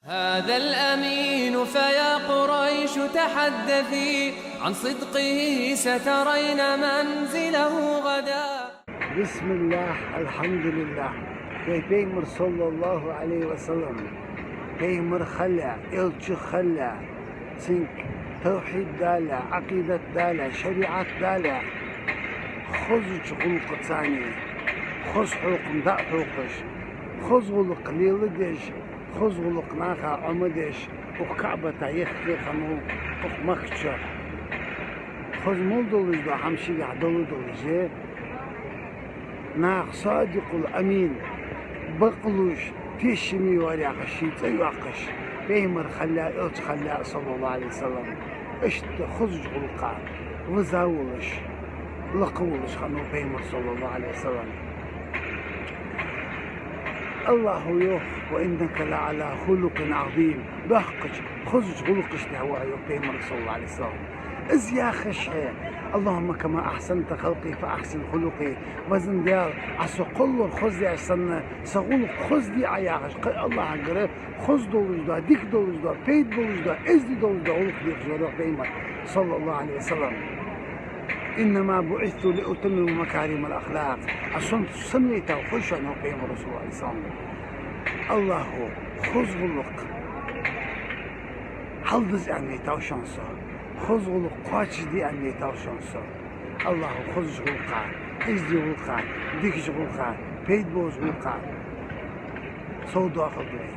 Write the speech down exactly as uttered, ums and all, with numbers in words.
هذا الأمين فيا قريش تحدثي عن صدقه سترين منزله غدا. بسم الله، الحمد لله. Вай Пайхамар, саллаллахӀу Ӏалайхи ва саллам, Пайхамар хилла, элча хилла, цунга тавхьид дале, Ӏакъидат дале, шариӀат дале, хозача гӀулакхаца, хоза хьокхам дӀахьокхаш, хоза гӀулакх леладеш, хоза гӀулакх наха Ӏомадеш, укх КаӀбата йиххе хиннав, укх Макка чу. Хоза мел долаш дола хӀама шийгахь долаш долаш, наха Садикъул Амин, бакълувш, тешаме вар яхаш ший цӀи йоаккхаш, Пайхамар хилла, элча хилла, саллаллахӀу Ӏалайхи ва саллам, иштта хозача гӀулакха виза волаш, лакха волаш хиннав Пайхамар, саллаллахӀу Ӏалайхи ва саллам. АллахӀа йоах: «وإنك لعلى خلق عظيم». Доккхача, хозача гӀулакхаш тӀа ва хьо, йоах Пайхамарга, саллаллахӀу Ӏалайхи ва саллам. Из яхаш хьо: «اللهم كما أحسنت خلقي فأحسن خلقي». Везан Даьла, Ӏа со кхоллар хоза даьча санна, са гӀулакх хоза де Ӏа, яхаш, кхы АллахӀагара хоза долаш дола, дика долаш дола, пайда болаш дола, эздий долаш дола гӀулакх дехаш вар, йоах Пайхамар, саллаллахӀу Ӏалайхи ва саллам. «إنما بعثت لأتمم مكارم الأخلاق». Ӏа сона сенна вайтав хой шоана, йоах Пайхамара, саллаллахӀу Ӏалайхи ва саллам. АллахӀа хоза гӀулакх хьалдиза аьнна вайтав шоана со. Хоза гӀулакх кхоачашде аьнна вайтав шоана со. АллахӀа хозача гӀулакха, эздий гӀулакха, дикача гӀулакха, пайда болча гӀулакха совдоахалда вай.